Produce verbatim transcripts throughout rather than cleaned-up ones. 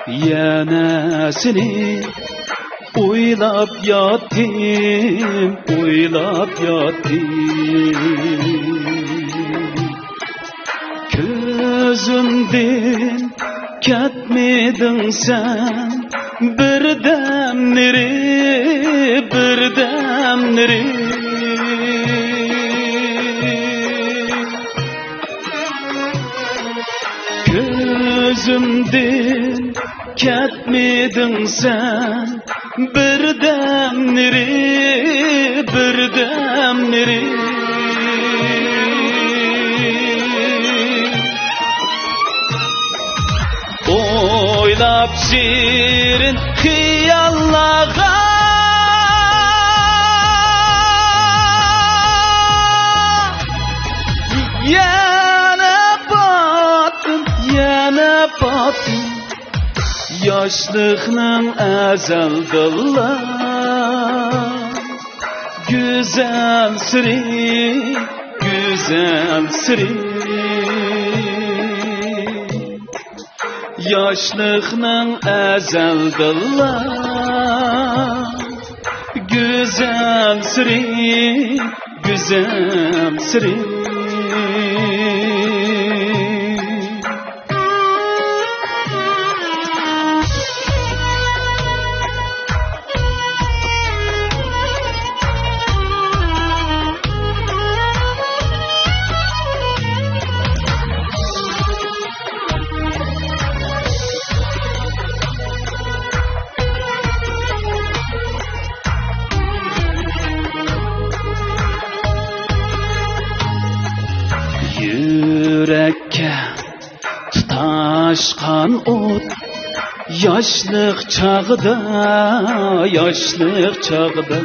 يەنە سېنى ئويلاپ ياتتىم، ئويلاپ ياتتىم. كۆزۈمدىن كەتمىدىڭ سەن، بىردەملىرى، بىردەملىرى. كۆزۈمدىن كەتمىدىڭ سەن، بىردەملىرى، بىردەملىرى. ئويلاپ شېرىن خىياللارغا، يەنە پاتتىم، يەنە پاتتىم. ياشلىقنىڭ ئەزەلدىنلا گۈزەل سىرى، گۈزەل سىرى. ياشلىقنىڭ ئەزەلدىنلا گۈزەل سىرى، گۈزەل سىرى. يۈرەككە تۇتاشقان ئوت، ياشلىق چاغدا، ياشلىق چاغدا.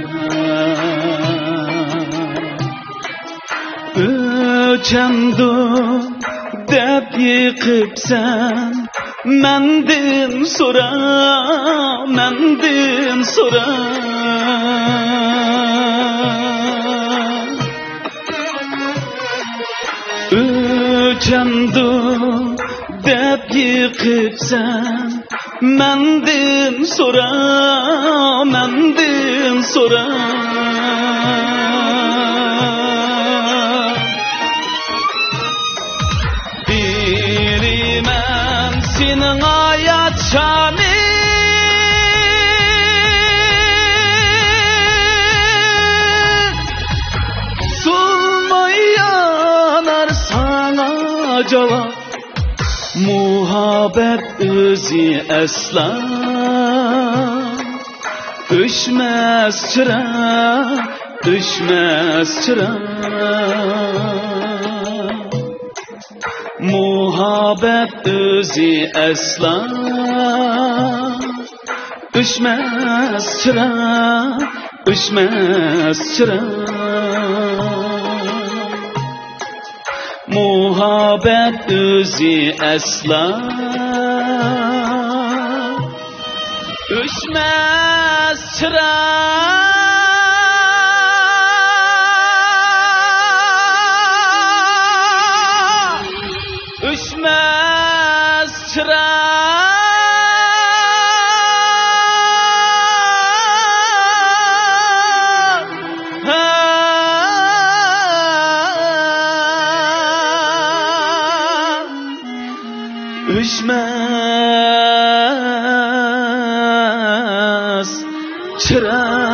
ئۆچەمدۇ دەپ يېقىپسەن، مەندىن سورا، مەندىن سورا. ئۆچەمدۇ دەپ يېقىپسەن، مەندىن سورا، مەندىن سورا. بىلىمەن سېنىڭ ھايات شامى، سۇنماي يانار ساڭا جاۋاب. مۇھەببەت ئۆزى ئەسلا ئۆچمەس چىراغ، ئۆچمەس چىراغ. مۇھەببەت ئۆزى ئەسلا ئۆچمەس چىراغ، ئۆچمەس چىراغ. مۇھەببەت ئۆزى ئەسلا ئۆچمەس چىراغ، ئۆچمەس چىراغ. ئۆچمەس چىراغ.